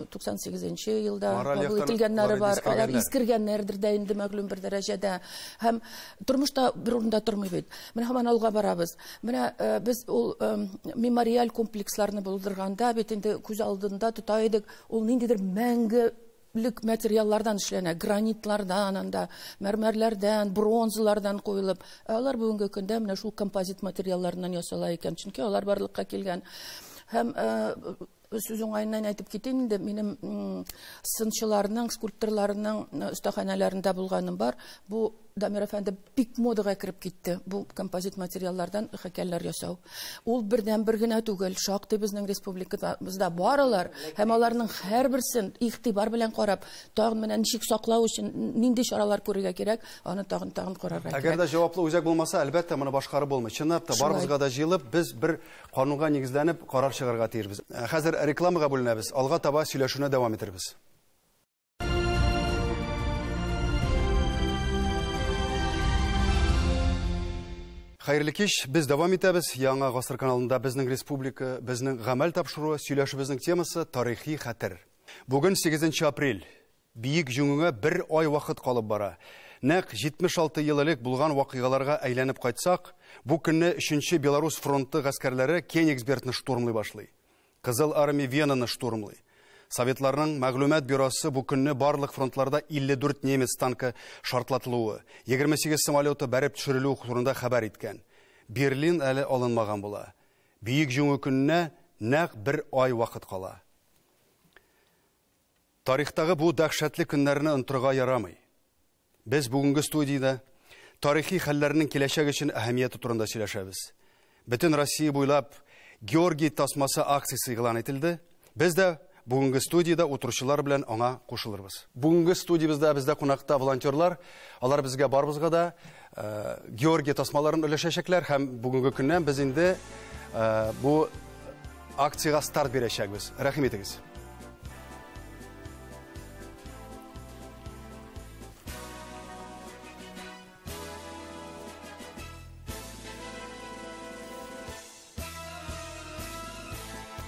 98-нче елда кабул ителгәннәре бар. Алар искергәннәрдер дә инде мәгълүм бер дәрәҗәдә. Һәм тормышта бер урында тормый бит. Менә һаман алга барабыз. Менә без ул мемориаль комплексларны булдырганда бит инде күз алдында тота идек, ул ниндидер мәңгелек материаллардан эшләнә, гранитлардан, анда мәрмәрләрдән, бронзалардан куелып. Алар бүгенге көндә менә шул композит материалларыннан ясала икән, чөнки алар барлыкка килгән. Һәм сүз уңаеннан әйтеп китәм инде, минем сынчыларның, скульпторларның остаханәләрендә булганым бар. Бу Дамир әфәнде бик модага кереп китте бу композит материаллардан һәйкәлләр ясау. Ул бердән бер генә түгел, шактый безнең республикабызда бар алар, һәм аларның һәрберсен игътибар белән карап, тагын менә ничек саклау өчен нинди чаралар күрергә кирәк, аны тагын карарга кирәк. Әгәр дә җаваплы үзәк булмаса, әлбәттә, моны башкарып булмый. Чынлап та барыбызга да җыелып, без бер канунга нигезләнеп карар чыгарырга тиешбез. Хәзер рекламага бүленәбез. Алга таба сөйләшүне дәвам итербез. Хәерле кич, без дәвам итәбез. Яңа Гасыр каналында безнең республика, безнең гамәл тапшыруы, сөйләшүебезнең темасы тарихи хәтер. Бүген 8 апрель. Бөек Җиңүгә бер ай вакыт калып бара. Нәкъ 76 ел элек булган вакыйгаларга әйләнеп кайтсак, бу көнне 3-нче Белорус фронты гаскәрләре Кенигсбергны штурмлый башлый. Кызыл армия Венаны штурмлый. Советларның мәгълүмат бюросы бу көнне барлык фронтларда 54 немец танкы шартлатылуы, 28 самолеты бәреп төшерелүе турында хәбәр иткән. Берлин әле алынмаган була. Бөек Җиңү көненә нәкъ бер ай вакыт кала. Тарихтагы бу дәһшәтле көннәрне онытырга ярамый. Без бүгенге студиядә тарихи хәлләрнең киләчәк өчен әһәмияте турында сөйләшәбез. Бөтен Россия буйлап Георгий тасмасы акциясе игълан ителде. Без дә бүгенге студияда утыручылар белән аңа кушылырбыз. Бүгенге студиябездә бездә кунакта волонтерлар, алар безгә барыбызга да Георгий тасмаларын өләшәчәкләр һәм бүгенге көннән без инде бу акциягә старт бирәчәкбез. Рәхим итегез.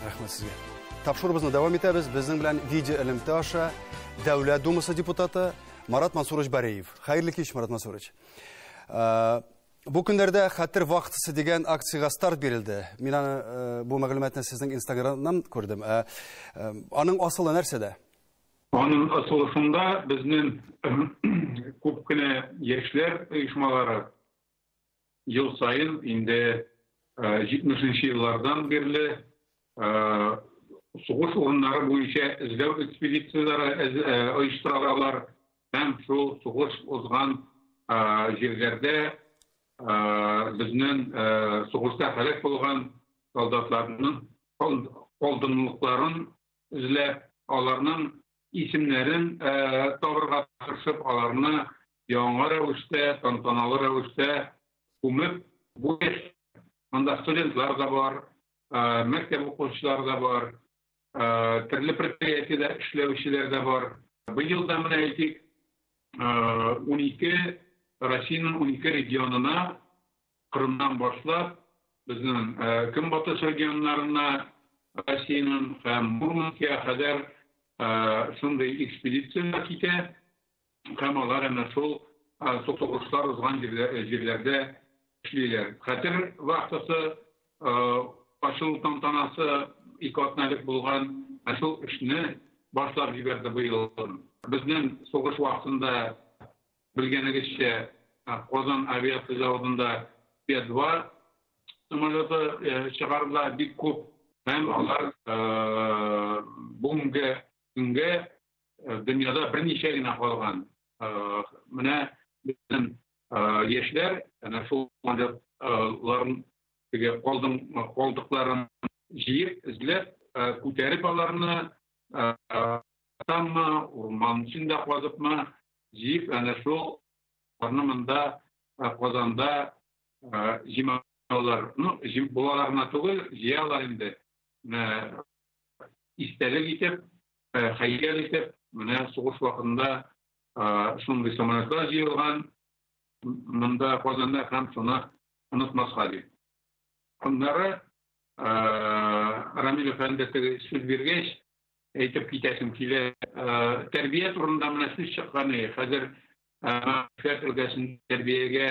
Рәхмәт сезгә. Тапшыруыбызны дәвам итәбез. Безнең белән видео элемтә аша Дәүләт Думасы депутаты Марат Мансурович Бариев. Хәерле кич, Марат Мансурович. Бу көннәрдә Хәтер вахтасы дигән акциягә старт бирелде. Мин аны бу мәгълүматны сезнең Инстаграмнан күрдем. Аның асылы нәрсәдә? Аның асылы шунда, безнең күп кенә яшьләр оешмалары ел саен инде 70 еллардан бирле сугыш урыннары буенча эзләү экспедицияләре оештыралар һәм шул сугыш узган җирләрдә безнең сугышта һәлак булган солдатларның калдыкларын эзләп, аларның исемнәрен табырга тырышып, аларны яңа рәвештә, тантаналы рәвештә күмеп, бу анда студентлар да бар, мәктәп укучылары да бар, төрле предприятиедә эшләүчеләр дә бар. Быел да менә әйтик, 12 Россиянең 12 регионына, Кырымнан башлап, безнең көнбатыш регионнарына, Россиянең һәм Мурманскига кадәр шундый экспедицияләр китә, һәм алар әнә шул сугышлар узган җирләрдә эшлиләр. Хәтер вахтасы ачылу тантанасы ике атна элек булган, ә шул эшне башлап җибәрде быел. Безнең сугыш вакытында белгәнегезчә, Казан авиация заводында П-2 самолеты чыгарыла бик күп, һәм алар бүгенге көнгә дөньяда берничә генә калган. Менә безнең яшьләр әнә шул самолетларын теге калдыкларын җыеп, эзләп, күтәреп аларны таммы, урман эчендә казыпмы, җыеп әнә шул аларны монда Казанда җыймалар. Ну, булалар гына түгел, җыялар инде. Менә истәлек итеп, хәйкәл итеп, менә сугыш вакытында шундый самолетлар җыелган. Монда Казанда һәм шуны онытмаска дип. Аннары Рамил әфәнде теге сүз биргәч, әйтеп китәсем килә. Тәрбия турында менә сүз чыккан иде. Хәзер мәгърифәт өлкәсендә тәрбиягә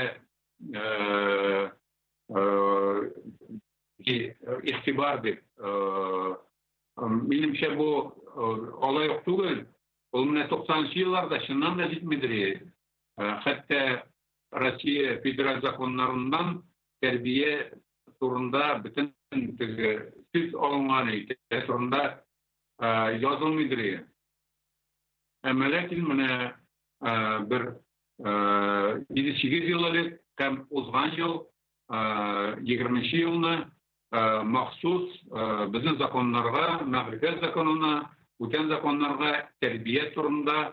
игътибар дип. Минемчә бу алай ук түгел. Ул менә 90 елларда чыннан да җитмидер. Хәтта Россия федераль законнарыннан тәрбия турында бөтен теге сүз алынган иде, турында язылмыйдыр иде. Әмма ләкин менә бер 7-8 ел элек һәм узган ел 20 елны махсус безнең законнарга, мәгърифәт законына, бүтән законнарга тәрбия турында,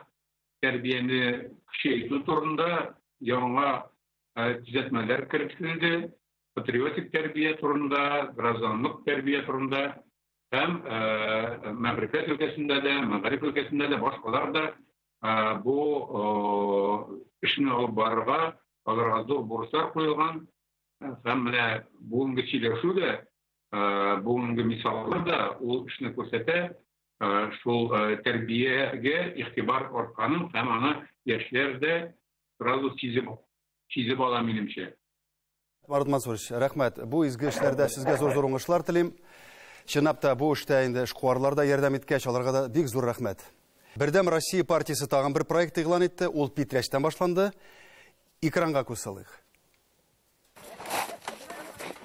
тәрбияне көчәйтү турында яңа төзәтмәләр кертелде. Патриотик тәрбия турында, гражданлык тәрбия турында һәм мәгърифәт өлкәсендә дә, мәгариф өлкәсендә дә, башкалар да бу эшне алып барырга, аларга зур бурычлар куелган. Һәм менә бүгенге сөйләшү дә, бүгенге мисаллар да ул эшне күрсәтә, шул тәрбиягә игътибар артканын һәм аны яшьләр дә сразу сизеп ала минемчә. Марат Мансурович, рәхмәт. Бу изге эшләрдә сезгә зур-зур уңышлар телим. Чынлап та бу эштә инде эшкуарлар да ярдәм иткәч, аларга да бик зур рәхмәт. Бердәм Россия партиясе тагын бер проект игълан итте. Ул Питрәчтән башланды. Экранга күз салыйк.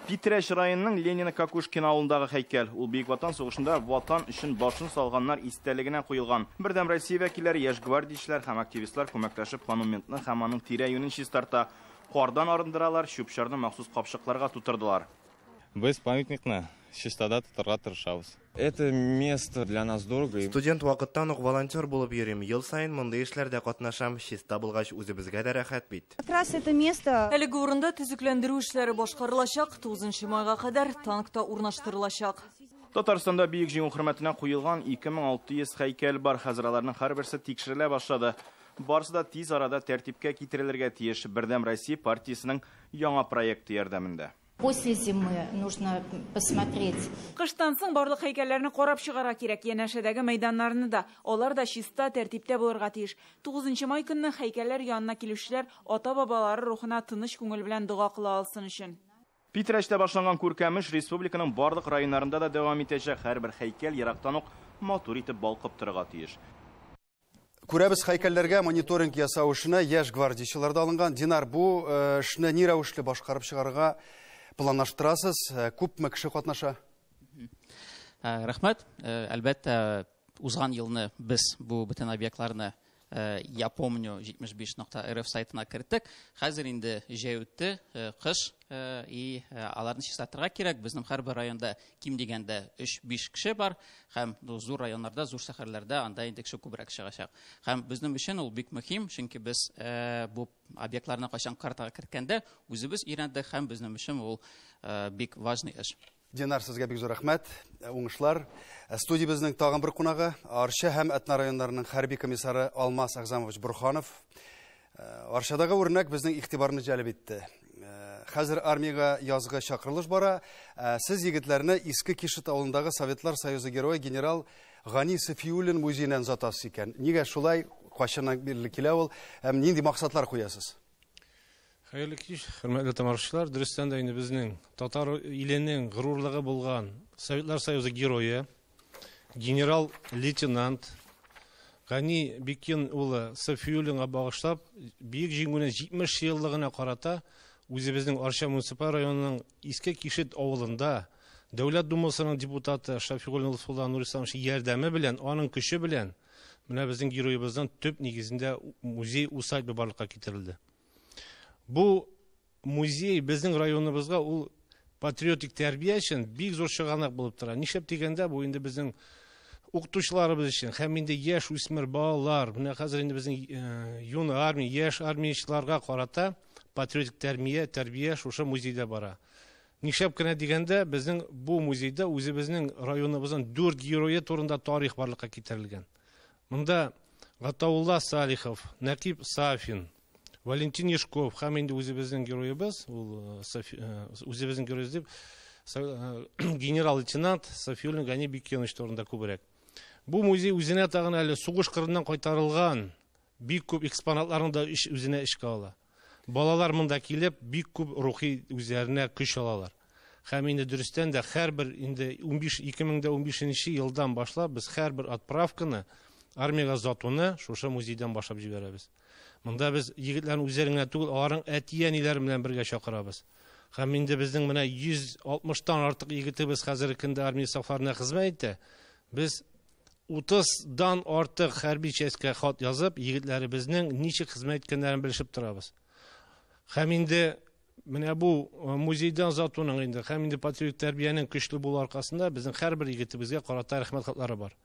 Питрәч районының Ленино-Кокушкино авылындагы һәйкәл. Ул Бөек Ватан сугышында ватан өчен башын салганнар истәлегенә куелган. Бердәм Россия вәкилләре, яшь гвардиячеләр һәм активистлар күмәкләшеп монументны һәм аның тирә-юнен чистарта. Кардан арындыралар, чүп-чарны махсус капчыкларга тутырдылар. Без памятникны чистада тотарга тырышабыз. Это место для нас дорого. Студент вакыттан ук волонтер булып йөрим. Ел саен мондый эшләрдә катнашам. Чиста булгач үзебезгә дә рәхәт бит. Как раз это место. Әлеге урында төзекләндерү эшләре башкарылачак. 9 майга кадәр танк та урнаштырылачак. Татарстанда Бөек Җиңү хөрмәтенә куелган 2600 һәйкәл бар. Хәзер аларның һәрберсе тикшерелә башлады. Барысы да тиз арада тәртипкә китерелергә тиеш. Бердәм Россия партиясенең яңа проекты ярдәмендә. После зимы нужно посмотреть. Кыштан соң барлык һәйкәлләрне карап чыгарга кирәк. Янәшәдәге мәйданнарны да, алар да чиста тәртиптә булырга тиеш. 9 май көнне һәйкәлләр янына килүчеләр ата-бабалары рухына тыныч күңел белән дога кыла алсын өчен. Питрәчтә башланган күркәм эш республиканың барлык районнарында да дәвам итәчәк. Һәрбер һәйкәл ерактан ук матур итеп балкып торырга тиеш. Күрәбез, һәйкәлләргә мониторинг ясау эшенә яшь гвардиячеләр дә алынган. Динар, бу эшне ни рәвешле башкарып чыгарырга планлаштырасыз? Күпме кеше катнаша? Рәхмәт. Әлбәттә, узган елны без бу бөтен объектларны Я помню 75.рф сайтына керттек. Хәзер инде җәй үтте, кыш, и аларны чистартырга кирәк. Безнең һәрбер районда ким дигәндә 3-5 кеше бар һәм зур районнарда, зур шәһәрләрдә анда инде кеше күбрәк чыгачак. Һәм безнең өчен ул бик мөһим, чөнки без бу объектларны кайчан картага керткәндә үзебез өйрәндек һәм безнең өчен ул бик важный эш. Динар, сезгә бик зур рәхмәт, уңышлар. Студиябезнең тагын бер кунагы Арча һәм Әтнә районнарының хәрби комиссары Алмаз Әгъзамович Бурханов. Арчадагы үрнәк безнең игътибарны җәлеп итте. Хәзер армиягә язгы чакырылыш бара. Сез егетләрне Иске Кишет авылындагы Советлар Союзы герое генерал Гани Сафиуллин музееннан озатасыз икән. Нигә шулай, кайчаннан бирле килә ул һәм нинди максатлар куясыз? Хәерле кич, хөрмәтле тамашачылар. Дөрестән дә инде безнең татар иленең горурлыгы булган Советлар Союзы герое, генерал-лейтенант Гани Бекин улы Сафиуллинга багышлап, Бөек Җиңүнең 70 еллыгына карата үзебезнең Арча муниципаль районының Иске Кишет авылында Дәүләт Думасының депутаты Шафигуллин Лотфулла Нурисламович ярдәме белән, аның көче белән менә безнең героебызның төп нигезендә музей усадьба барлыкка китерелде. Бу музей безнең районыбызга ул патриотик тәрбия өчен бик зур чыганак булып тора. Нишләп дигәндә, бу инде безнең укытучыларыбыз өчен һәм инде яшь үсмер балалар, менә хәзер инде безнең юный армия, яшь армиячыларга карата патриотик тәрбия шушы музейда бара. Нишләп кенә дигәндә, безнең бу музейда үзебезнең районыбызның 4 герое турында тарих барлыкка китерелгән. Монда Гатаулла Салихов, Нәкип Сафин, Валентин Ешков һәм инде үзебезнең героебыз, ул үзебезнең героебыз дип, генерал-лейтенант Сафиуллин Гани Бикенович турында күбрәк. Бу музей үзенә тагын әле сугыш кырыннан кайтарылган бик күп экспонатларны да үзенә эшкә ала. Балалар монда килеп бик күп рухи үзләренә көч алалар. Һәм инде дөрестән дә һәрбер инде 2015 елдан башлап без һәрбер отправканы армиягә озатуны шушы музейдан башлап җибәрәбез. Монда без егетләрнең үзләрен генә түгел, аларның әти-әниләре белән бергә чакырабыз. Һәм инде безнең менә 160-тан артык егетебез хәзерге көндә армия сафларына хезмәт итә. Без 30-дан артык хәрби частькә хат язып, егетләребезнең ничек хезмәт иткәннәрен белешеп торабыз. Һәм инде менә бу музейдан озатуның инде һәм инде патриотик тәрбиянең көчле булу аркасында безнең һәрбер егетебезгә карата рәхмәт хатлары бар.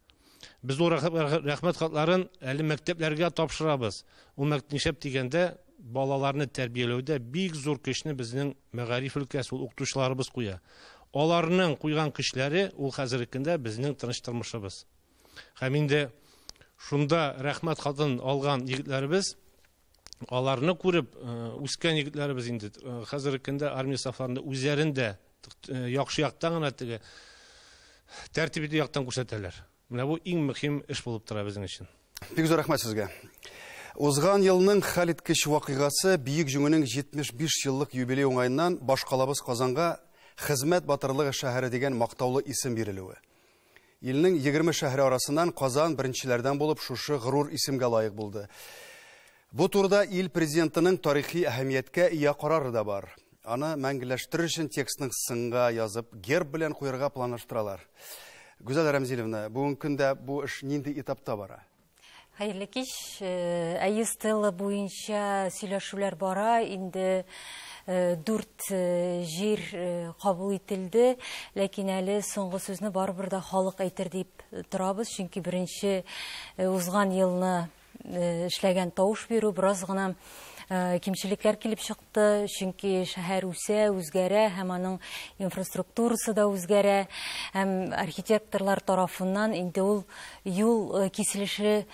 Без ул рәхмәт хатларын әле мәктәпләргә тапшырабыз. Ул нишләп дигәндә, балаларны тәрбияләүдә бик зур көчне безнең мәгариф өлкәсе, ул укытучыларыбыз куя. Аларның куйган көчләре ул хәзерге көндә безнең тыныч тормышыбыз. Һәм инде шунда рәхмәт хатын алган егетләребез, аларны күреп үскән егетләребез инде хәзерге көндә армия сафларында үзләрен дә яхшы яктан гына теге тәртип итү яктан күрсәтәләр. Менә бу иң мөһим эш булып тора безнең өчен. Бик зур рәхмәт сезгә. Узган елның хәлиткеч вакыйгасы Бөек Җиңүнең 75 еллык юбилей уңаеннан башкалабыз Казанга Хезмәт батырлыгы шәһәре дигән мактаулы исем бирелүе. Илнең 20 шәһәре арасыннан Казан беренчеләрдән булып шушы горур исемгә лаек булды. Бу турыда ил президентының тарихи әһәмияткә ия карары да бар. Аны мәңгеләштерер өчен текстның сынга язып, герб белән куярга планлаштыралар. Гүзәл Рәмзилевна, бүгенге көндә бу эш нинди этапта бара? Хәерле кич. Әйе, стела буенча сөйләшүләр бара. Инде 4 җир кабул ителде, ләкин әле соңгы сүзне барыбер дә халык әйтер дип торабыз, чөнки беренче узган елны эшләгән тавыш бирү бераз гына кимчелекләр килеп чыкты, чөнки шәһәр үсә, үзгәрә һәм аның инфраструктурасы да үзгәрә, һәм архитекторлар тарафыннан инде ул юл киселеше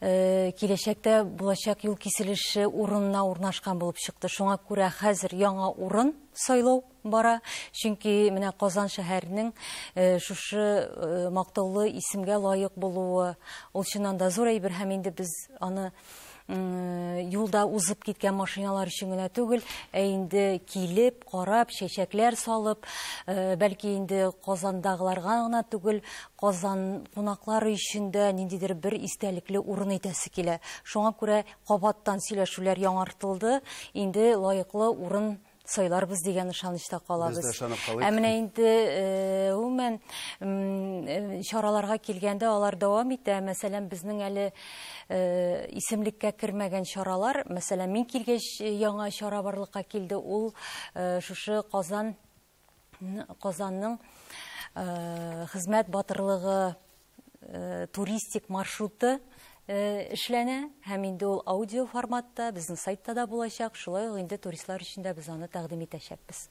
киләчәктә булачак юл киселеше урынына урнашкан булып чыкты. Шуңа күрә хәзер яңа урын сайлау бара, чөнки менә Казан шәһәренең шушы мактаулы исемгә лаек булуы ул чыннан да зур әйбер, һәм инде без аны юлда узып киткән машиналар өчен генә түгел, ә инде килеп, карап, чәчәкләр салып, бәлки инде Казандагыларга гына түгел, Казан кунаклары өчен дә ниндидер бер истәлекле урын итәсе килә. Шуңа күрә кабаттан сөйләшүләр яңартылды, инде лаеклы урын сайларбыз дигән ышанычта калабыз. Без дә ышанып калыйк. Ә менә инде гомумән чараларга килгәндә алар дәвам итә. Мәсәлән, безнең әле исемлеккә кермәгән чаралар, мәсәлән, мин килгәч яңа чара барлыкка килде, ул шушы Казанның хезмәт батырлыгы туристик маршруты эшләнә, һәм инде ул аудио форматта безнең сайтта да булачак, шулай ук инде туристлар өчен дә без аны тәкъдим итәчәкбез.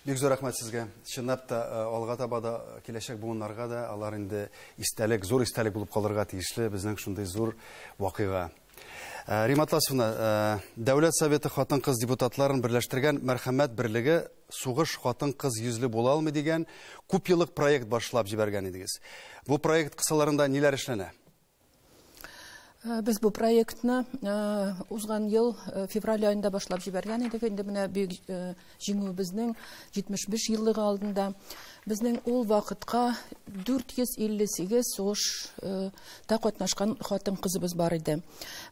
Бик зур рәхмәт сезгә. Чынлап та алга таба да киләчәк буыннарга да алар инде истәлек, зур истәлек булып калырга тиешле безнең шундый зур вакыйга. Римма Атласовна, Дәүләт Советы хатын-кыз депутатларын берләштергән Мәрхәмәт берлеге сугыш хатын-кыз йөзле була алмый дигән күп еллык проект башлап җибәргән идегез. Бу проект кысаларында ниләр эшләнә? Без бу проектны узган ел февраль аенда башлап җибәргән идек. Инде менә бөек җиңүебезнең 75 еллыгы алдында безнең ул вакытка 458 сугышта катнашкан хатын-кызыбыз бар иде.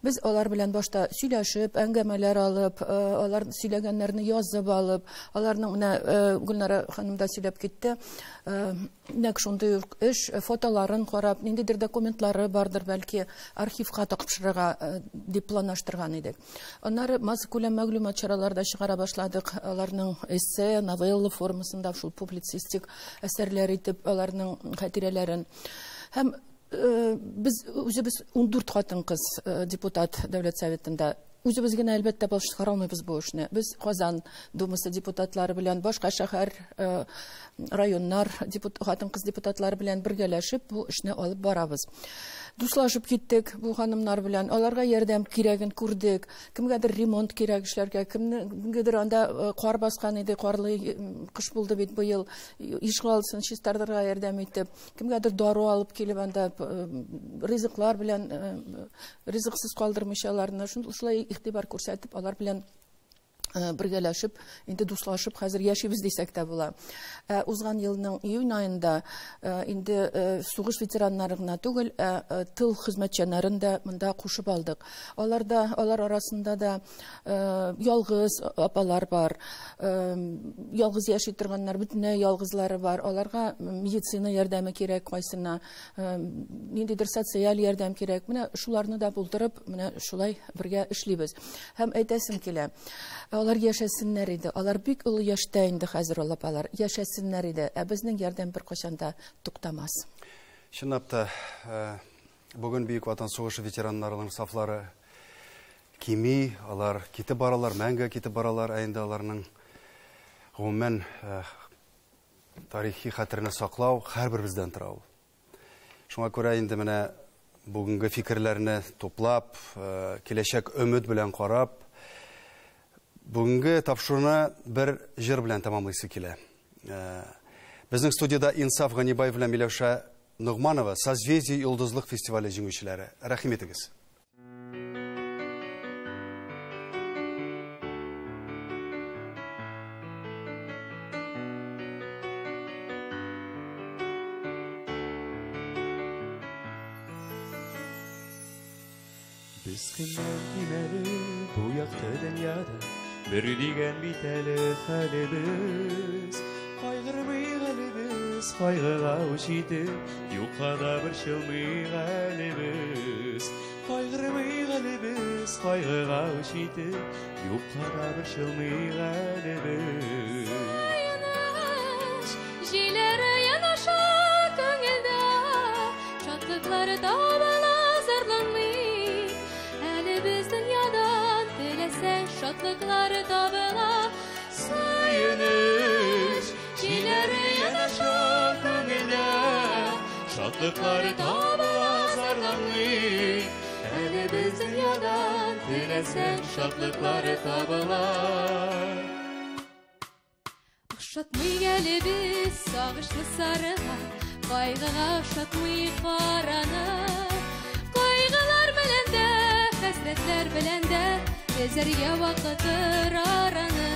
Без алар белән башта сөйләшеп, әңгәмәләр алып, алар сөйләгәннәрне язып алып, аларның менә Гөлнара ханым да сөйләп китте, нәкъ шундый ук эш, фотоларын карап, ниндидер документлары бардыр, бәлки архивка тапшырырга дип планлаштырган идек. Аннары массакүләм мәгълүмат чаралары да чыгара башладык. Аларның эссе, новелла формасында шул публицистик әсәрләр итеп аларның хатирәләрен. Һәм без үзебез 14 хатын-кыз депутат Дәүләт Советында. Үзебез генә, әлбәттә, башкара алмыйбыз бу эшне. Без Казан Думасы депутатлары белән, башка шәһәр, районнар хатын-кыз депутатлары белән бергәләшеп бу эшне алып барабыз. Дуслашып киттек бу ханымнар белән. Аларга ярдәм кирәген күрдек. Кемгәдер ремонт кирәк эшләргә, кемгәдер анда кар баскан иде, карлы кыш булды бит быел. Ишегалдын чистартырга ярдәм итеп, кемгәдер дару алып килеп анда ризыклар белән ризыксыз калдырмыйча аларны шулай игътибар күрсәтеп, алар белән бергәләшеп, инде дуслашып хәзер яшибез дисәк тә була. Узган елның июнь аенда инде сугыш ветераннары гына түгел, тыл хезмәтчәннәрен дә монда кушып алдык. Алар арасында да ялгыз апалар бар, ялгыз яши торганнар, бөтенләй ялгызлары бар. Аларга медицина ярдәме кирәк, кайсына ниндидер социаль ярдәм кирәк. Менә шуларны да булдырып, менә шулай бергә эшлибез. Һәм әйтәсем килә, алар яшәсеннәр иде. Алар бик олы яшьтә инде хәзер ул апалар. Яшәсеннәр иде. Ә безнең ярдәм беркайчан да туктамас. Чынлап та, бүген Бөек Ватан сугышы ветераннарының сафлары кими, алар китеп баралар, мәңге китеп баралар. Ә инде аларның гомумән тарихи хәтерне саклау һәрберебездән тора ул. Шуңа күрә инде менә бүгенге фикерләрне туплап, киләчәк өмет белән карап, бүгенге тапшыруны бер җыр белән тәмамлыйсы килә. Безнең студияда Инсаф Ганибаев белән Миләүшә Ногманова Созвездие Йолдызлык фестивале җиңүчеләре. Рәхим итегез. Без кемнән кимәле бу якты дөньяда, бер дигән бит әле хәлебез. Кайгырмыйк әле без, кайгыга үч итеп, юкка да борчылмыйк әле без. Кайгырмыйк әле без, кайгыга үч итеп, юкка да борчылмыйк әле без. Саеныч җилләре янаша күңелдә, шатлыклары табыла зарланмый. Әле без дөньядан теләсәң, шатлыклары табыла. Сөенеч җилләре янаша күңелдә, шатлыклары табыла зарланмый. Әле без дөньядан теләсәң, шатлыклары табыла. Охшатмыйк әле без сагышлы сарыга, кайгыга охшатмыйк караны. Кайгылар белән дә, хәсрәтләр белән дә өзәргә вакытыр араны.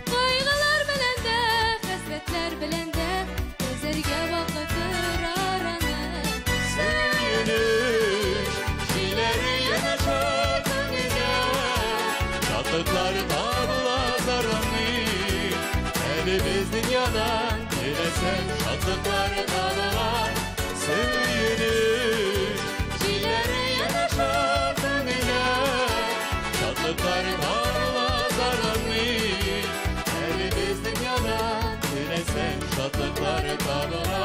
Кайгылар белән дә, хәсрәтләр белән дә өзәргә вакытыр араны. Сөенеч җилләре янаша күңелдә, шатлыклар табыла зарланмый. Әле без дөньядан теләсәң, шатлыклар табыла. Сөенеч җилләре янаша күңелдә, шатлыклар табыла зарланмый. Әле без дөньядан теләсәң, шатлыклар табыла.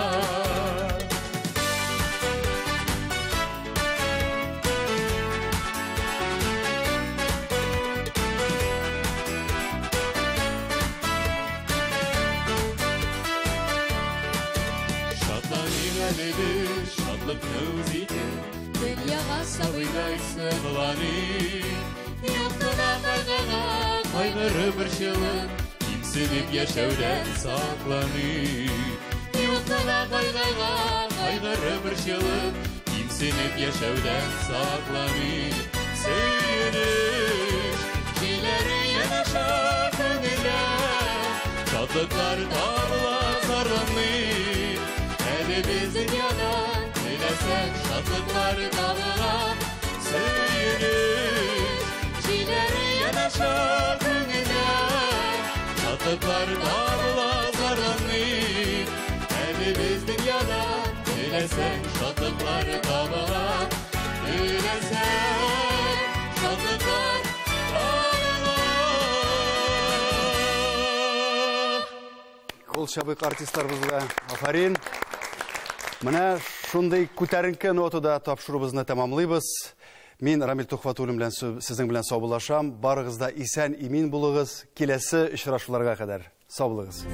Шатланыйк әле без, шатлыкны үз итеп, дөньяга сабыйдай сыгыланыйк. Юктыга кайгыга кайгырып борчылып, кимсенеп яшәүдән сакланыйк. Юктыга кайгыга кайгырып борчылып, кимсенеп яшәүдән сакланыйк. Сөенеч җилләре янаша күңелдә, шатлыклар табыла зарланмый. Әле без дөньядан теләсәң, шатлыклар табыла. Сөенеч җилләре янаша күңелдә, шатлыклар табыла зарланмый. Әле без дөньядан теләсәң, шатлыклар табыла. Теләсәң, шатлыклар табыла. Кул чабыйк артистларыбызга. Афәрин. Менә шундый күтәренке нотада тапшыруыбызны тәмамлыйбыз. Мин Рамил Тухватуллин белән сезнең белән саубуллашам. Барыгыз да исән, имин булыгыз. Киләсе очрашуларга кадәр. Сау булыгыз.